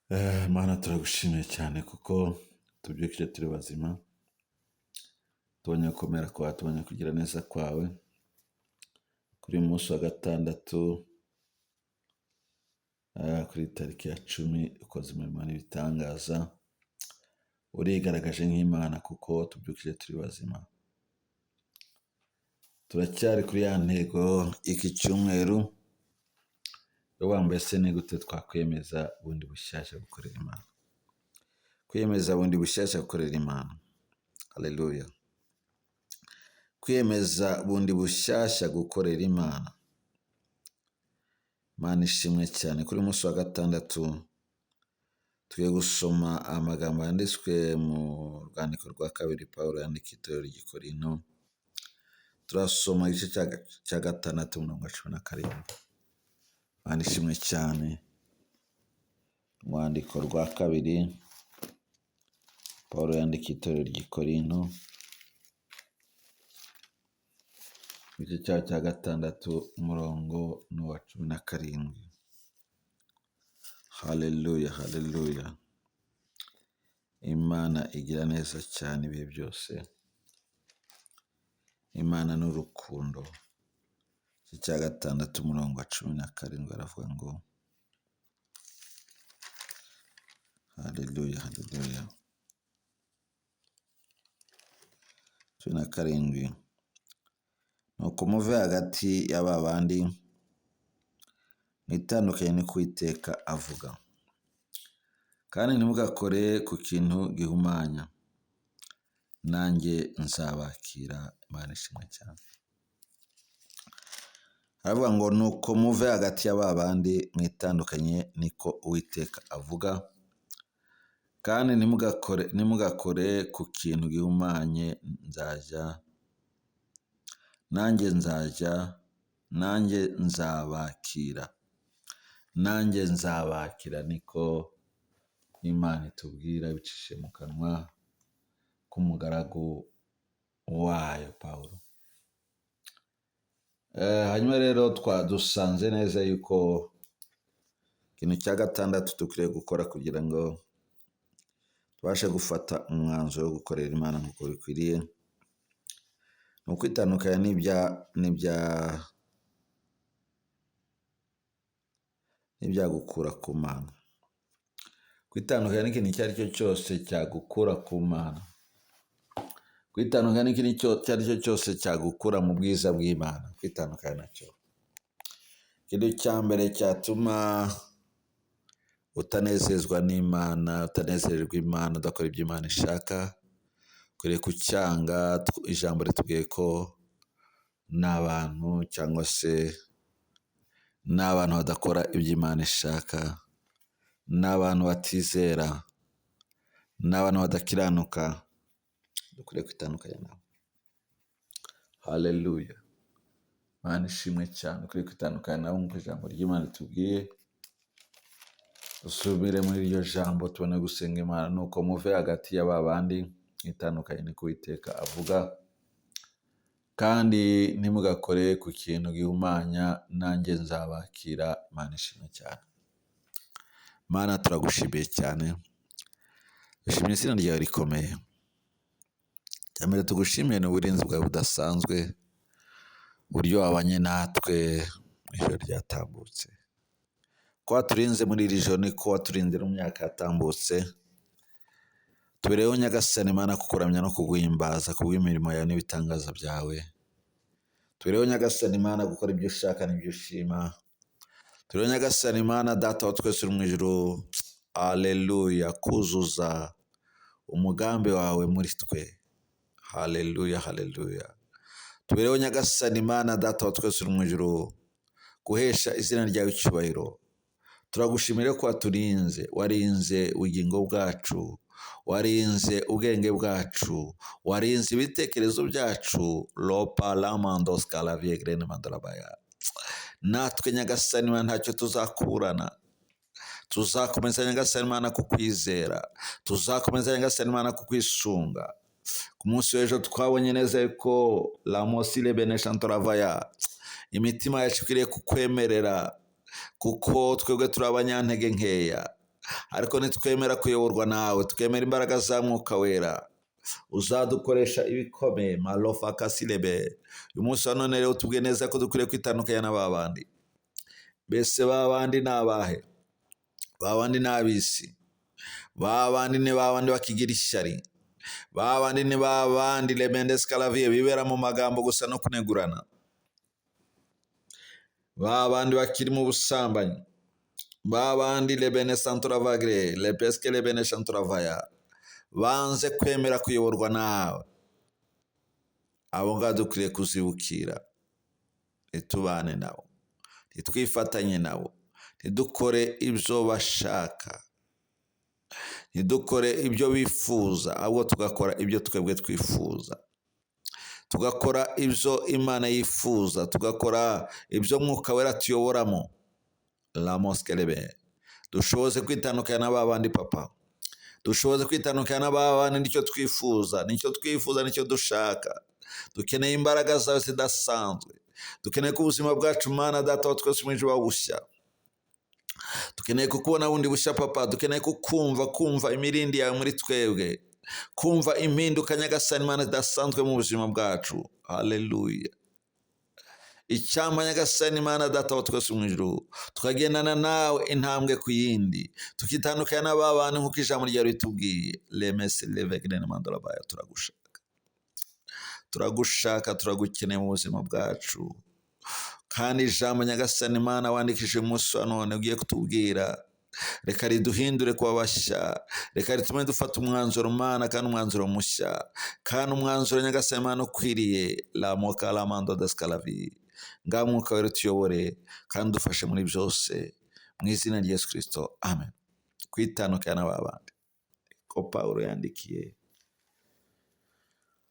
Mana turagushimiye cyane kuko tubyukije turi bazima, tubonye gukomera kwawe, tubonye kugira neza kwawe. Kuri uyu munsi wa gatandatu, kuri tariki ya 10 ukoze imirimo n'ibitangaza, urigaragaje nk'Imana kuko tubyukije turi bazima. Turacyari kuri ya ntego y'iki cyumweru, yo mbese ni gute twakwiyemeza bundi bushyashya gukorera Imana? Kwiyemeza bundi bushyashya gukorera Imana. Haleluya. Kwiyemeza bundi bushyashya gukorera Imana. Imana ishimwe cyane. Kuri uyu munsi wa gatandatu tugiye gusoma amagambo yanditswe mu rwandiko rwa kabiri Pawulo yandika itorero ry'i Korinto. Turasoma igice cya 6 umurongo wa 17. Imana ishimwe cyane. Urwandiko rwa kabiri Pawulo yandika itorero ry'i Korinto, igice cyaho cya 6 umurongo ni uwa 17. Haleluya, haleluya. Imana igira neza cyane ibihe byose. Imana ni urukundo. Igice cya 6 umurongo wa 17 aravuga ngo haleluya, haleluya. 17. Nuko muve hagati ya ba bandi, mwitandukanye niko Uwiteka avuga, kandi ntimugakore ku kintu gihumanya, nanjye nzabakira. Imana ishimwe cyane. Aravuga ngo nuko muve hagati ya ba bandi, mwitandukanye niko Uwiteka avuga, kandi ntimugakore ku kintu gihumanye, nzajya nanjye nzajya nanjye nzabakira, nanjye nzabakira, niko Imana itubwira bicishije mu kanwa k'umugaragu wayo Pawulo. Hanyuma rero twadusanze neza yuko ikintu cya 6 dukwiriye gukora kugira ngo tubashe gufata umwanzuro wo gukorera Imana nk'uko bikwiriye, ni ukwitandukanya n'ibyagukura ku Mana. Kwitandukanya n'ikintu icyo ari cyo cyose cyagukura ku Mana. Kwitandukanya n'ikintu icyo ari cyo cyose cyagukura mu bwiza bw'Imana. Kwitandukanya nacyo. Ikintu cya mbere cyatuma utanezezwa n'Imana, utanezererwa Imana, udakora ibyo Imana ishaka, ukwiriye kucyanga. Ijambo ritubwiye ko n'abantu cyangwa se n'abantu badakora ibyo Imana ishaka, n'abantu batizera, n'abantu badakiranuka, dukwiriye kwitandukanya nabo. Haleluya. Imana ishimwe cyane. Dukwiriye kwitandukanya nabo nk'uko ijambo ry'Imana ritubwiye. Dusubire muri iryo jambo tubone gusenga Imana. Nuko muve hagati ya ba bandi, mwitandukanye niko Uwiteka avuga, kandi ntimugakore ku kintu gihumanya, nanjye nzabakira. Imana ishimwe cyane. Mana turagushimiye cyane, dushimye izina ryawe rikomeye. Icya mbere tugushimiye ni uburinzi bwawe budasanzwe, uburyo wabanye natwe mu ijoro ryatambutse. Ko waturinze muri iri joro niko waturinze mu myaka yatambutse. Tubereyeho Nyagasani Mana kukuramya no kuguhimbaza kubw'imirimo yawe n'ibitangaza byawe. Tubereyeho Nyagasani Mana gukora ibyo ushaka n'ibyo ushima. Tubereyeho Nyagasani Mana Data wa twese uri mu ijuru, haleluya, kuzuza umugambi wawe muri twe. Haleluya, haleluya. Tubereyeho Nyagasani Mana Data wa twese uri mu ijuru, guhesha izina ryawe icyubahiro. Turagushimira ko waturinze, warinze ubugingo bwacu, warinze ubwenge bwacu, warinze ibitekerezo byacu. Lopa lamandos kalavie grene mandalabaya. Natwe Nyagasani Mana ntacyo tuzakurana, tuzakomeza Nyagasani Mana kukwizera, tuzakomeza Nyagasani Mana kukwisunga. Ku munsi w'ejo twabonye neza yuko lamosile beneshantoravaya, imitima yacu ikwiriye kukwemerera, kuko twebwe turi abanyantege nkeya. Ariko nitwemera kuyoborwa nawe, tukemera imbaraga za Mwuka Wera, uzadukoresha ibikomeye. Malofa kasilebe. Uyu munsi wa none rero tubwiye neza ko dukwiriye kwitandukanya na ba bandi. Mbese ba bandi ni abahe? Ba bandi ni ab'isi. Ba bandi ni ba bandi bakigira ishyari. Ba bandi ni ba bandi lemendes kalaviye bibera mu magambo gusa no kunegurana. Ba bandi bakiri mu busambanyi. Ba bandi lebene santoravagre lepeske lebene santoravaya, banze kwemera kuyoborwa nawe. Abo ngabo dukwiriye kuzibukira, ntitubane nabo, ntitwifatanye nabo, ntidukore ibyo bashaka, ntidukore ibyo bifuza, ahubwo tugakora ibyo twebwe twifuza, tugakora ibyo Imana yifuza, tugakora ibyo Mwuka Wera tuyoboramo. La moskelebe, dushoboze kwitandukanya na ba bandi papa, dushoboze kwitandukanya na ba bandi, nicyo twifuza, nicyo twifuza, nicyo dushaka. Dukeneye imbaraga zawe zidasanzwe, dukeneye ko ubuzima bwacu Mana Data wa twese mu ijuru bushya, dukeneye kukubona bundi bushya papa, dukeneye kukumva, kumva imirindi yawe muri twebwe, kumva impinduka Nyagasani Mana zidasanzwe mu buzima bwacu. Haleluya. Icyampa Nyagasani Mana Data wa twese mu ijuru, tukagendana nawe intambwe ku yindi, tukitandukanya na ba bantu nk'uko ijambo ryawe ritubwiye. Lemese levegene mandorabaya, turagushaka, turagushaka, turagukeneye mu buzima bwacu. Kandi ijambo Nyagasani Mana wandikishije umunsi wa none ugiye kutubwira, reka riduhindure kuba bashya, reka ritume dufata umwanzuro Mana, kandi umwanzuro mushya, kandi umwanzuro Nyagasani Mana ukwiriye. La moka la mando descalavi. Ngaho Mwuka Wera tuyobore kandi dufashe muri byose, mu izina rya Yesu Kristo, amen. Kwitandukanya na ba bandi ko Pawulo yandikiye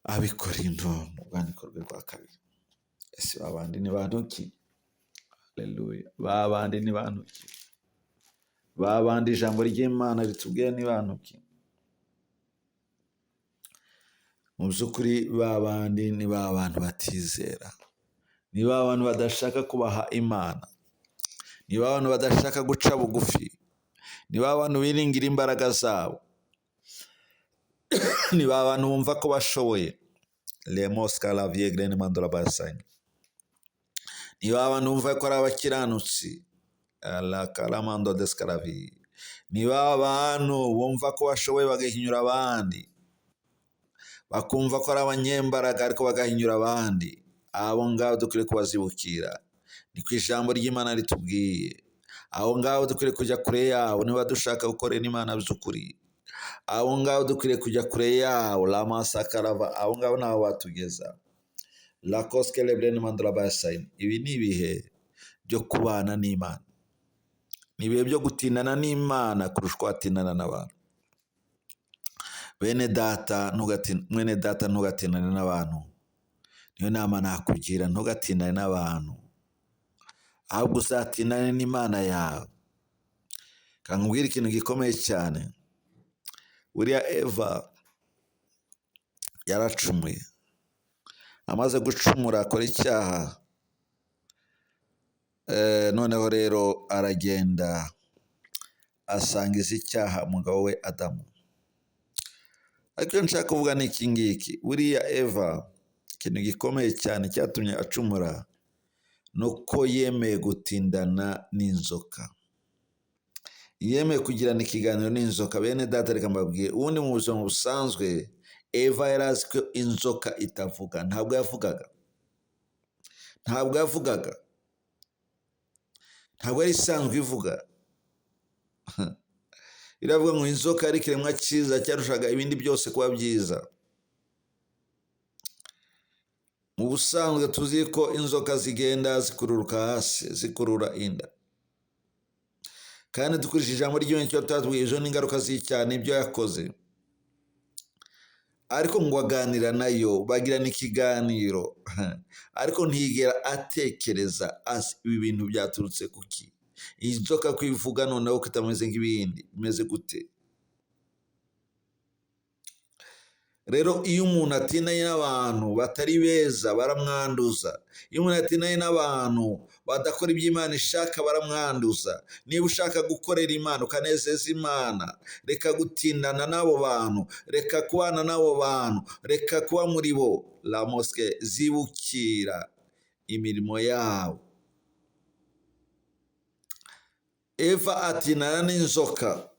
ab'Ikorinto mu rwandiko rwe rwa kabiri. Ese ba bandi ni bantu ki? Haleluya. Ba bandi ni bantu ki? Ba bandi ijambo ry'Imana ritubwiye ni bantu ki? Mu by'ukuri ba bandi ni ba bantu batizera, ni ba bantu badashaka kubaha Imana, ni ba bantu badashaka guca bugufi, ni ba bantu biringira imbaraga zabo, ni ba bantu bumva ko bashoboye. Lemos kalavie grene mandora basanye. Ni ba bantu bumva ko ari abakiranutsi. La kalamando descalavi. Ni ba bantu bumva ko bashoboye bagahinyura abandi, bakumva ko ari abanyembaraga ariko bagahinyura abandi. Abo ngabo dukwiriye kubazibukira, niko ijambo ry'Imana ritubwiye. Abo ngabo dukwiriye kujya kure yabo niba dushaka gukorera Imana by'ukuri. Abo ngabo dukwiriye kujya kure yabo. La masakarava, abo ngabo nabo batugeza. La koske lebrene mandora basayin. Ibi ni ibihe byo kubana n'Imana, ni ibihe byo gutindana n'Imana kurusha uko watindana n'abantu. Bene data, mwene data, ntugatindane n'abantu. Niyo nama nakugira, ntugatindane n'abantu, ahubwo uzatindane n'Imana yawe. Kankubwira ikintu gikomeye cyane. Buriya Eva yaracumuye, amaze gucumura akora icyaha. Noneho rero aragenda asangiza icyaha umugabo we Adamu. Ariko icyo nshaka kuvuga ni iki ngiki: buriya Eva ikintu gikomeye cyane cyatumye acumura ni uko yemeye gutindana n'inzoka, yemeye kugirana ikiganiro n'inzoka. Bene data, reka mbabwire, ubundi mu buzima busanzwe Eva yari azi ko inzoka itavuga. Ntabwo yavugaga, ntabwo yavugaga, ntabwo yari isanzwe ivuga. Iravuga ngo inzoka yari ikiremwa cyiza cyarushaga ibindi byose kuba byiza. Mu busanzwe tuzi ko inzoka zigenda zikururuka hasi, zikurura inda. Kandi dukurikije ijambo ry'Imana icyo twatubwiye, izo ni ingaruka z'icyaha n'ibyo yakoze. Ariko ngo aganira nayo, bagirana ikiganiro, ariko ntiyigera atekereza ibi bintu byaturutse kuki? Iyi nzoka kwivuga noneho ko itameze nk'ibindi, bimeze gute? Rero iyo umuntu atindanye n'abantu batari beza baramwanduza. Iyo umuntu atindanye n'abantu badakora ibyo Imana ishaka baramwanduza. Niba ushaka gukorera Imana ukanezeza Imana, reka gutindana n'abo bantu, reka kubana n'abo bantu, reka kuba muri bo. La mosque zibukira imirimo yabo. Eva atindana n'inzoka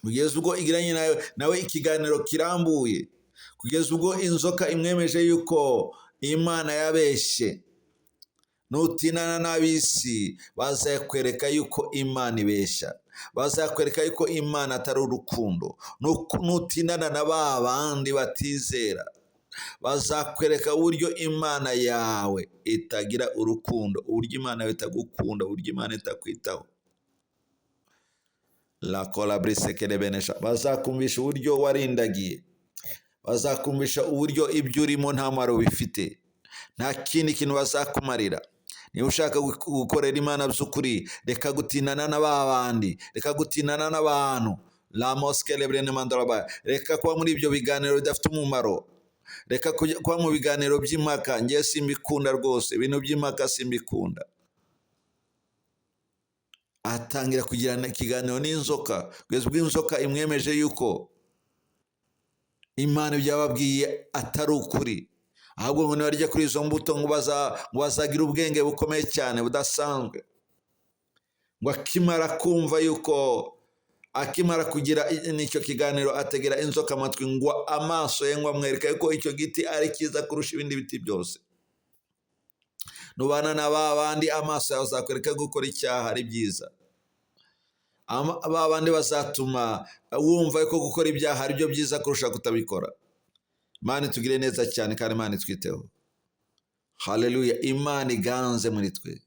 kugeza ubwo igiranye nawe ikiganiro kirambuye, kugeza ubwo inzoka imwemeje yuko Imana yabeshye. Nutinana n'ab'isi bazakwereka yuko Imana ibeshya, bazakwereka yuko Imana atari urukundo. Nutinana na ba bandi batizera bazakwereka uburyo Imana yawe itagira urukundo, uburyo Imana yawe itagukunda, uburyo Imana itakwitaho. La kolabrise kerebenesha, bazakumvisha uburyo warindagiye, bazakumvisha uburyo ibyo urimo nta mumaro bifite, nta kindi kintu bazakumarira. Niba ushaka gukorera Imana by'ukuri, reka gutindana na ba bandi, reka gutindana n'abantu. La mosque lebrene mandoraba, reka kuba muri ibyo biganiro bidafite umumaro, reka kuba mu biganiro by'impaka. Njye simbikunda rwose, ibintu by'impaka simbikunda. Atangira kugirana ikiganiro n'inzoka kugeza ubwo inzoka imwemeje yuko Imana ibyo yababwiye atari ukuri, ahubwo ngo nibarya kuri izo mbuto ngo bazagira ubwenge bukomeye cyane budasanzwe. Ngo akimara kumva yuko, akimara kugira n'icyo kiganiro, ategera inzoka amatwi, ngo amaso ye ngo amwereka yuko icyo giti ari cyiza kurusha ibindi biti byose. Nubana na ba bandi amaso yawe azakwereka gukora icyaha ari byiza. Ba bandi bazatuma wumva ko gukora ibyaha ari byo byiza kurusha kutabikora. Imana itugire neza cyane kandi Imana itwiteho. Haleluya. Imana iganze muri twe,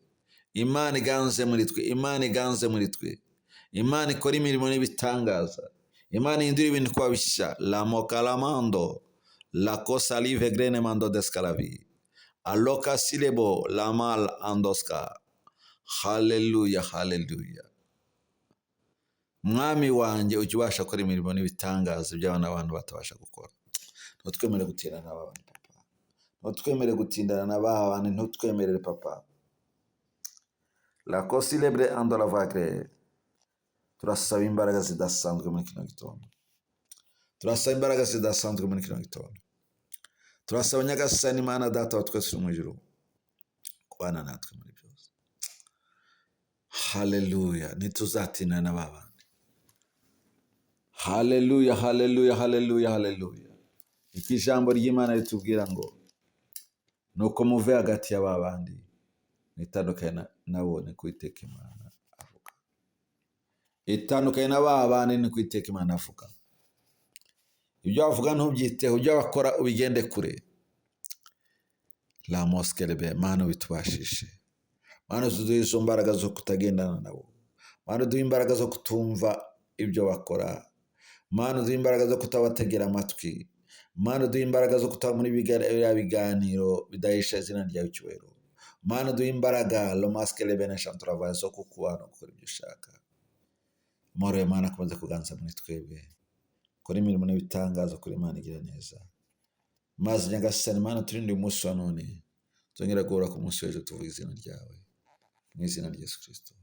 Imana iganze muri twe, Imana iganze muri twe. Imana ikora imirimo n'ibitangaza, Imana ihindura ibintu kuba bishya. La mokalamando la kosalive grene mando descalavi aloka silebo la mal andoska. Haleluya, haleluya. Mwami wanjye ujya ubasha gukora imirimo n'ibitangaza by'abana abantu batabasha gukora. Ntutwemere gutindana n'aba bantu papa, ntutwemere gutindana n'aba bantu, ntutwemerere papa. La kosilebre andola vagre. Turasaba imbaraga zidasanzwe muri kino gitondo, turasaba imbaraga zidasanzwe muri kino gitondo. Turasaba Nyagasani Imana Data wa twese uri mu ijuru kubana natwe muri byose. Haleluya. Ntituzatinana na ba bandi. Haleluya, haleluya, haleluya, haleluya. Iki ijambo ry'Imana ritubwira ngo nuko muve hagati ya ba bandi mwitandukanye nabo, ni ku Uwiteka Imana avuga. Itandukanye na ba bandi, ni ku Uwiteka Imana avuga. Ibyo bavuga ntubyiteho, ibyo bakora ubigende kure. La mosque Mana ubitubashishe. Mana uduhe izo mbaraga zo kutagendana nabo. Mana uduhe imbaraga zo kutumva ibyo bakora. Mana uduhe imbaraga zo kutabategera amatwi. Mana uduhe imbaraga zo kutaba muri biriya biganiro bidahisha izina ryawe icyubahiro. Mana uduhe imbaraga lomasque lebene chantrava zo kukubaha no gukora ibyo ushaka. Amahoro y'Imana akomeze kuganza muri twebwe. Kora imirimo n'ibitangaza kuri Imana igira neza. Maze Nyagasani Mana turinde uyu munsi wa none, tuzongera guhura ku munsi w'ejo tuvuga izina ryawe. Mu izina rya Yesu Kristo.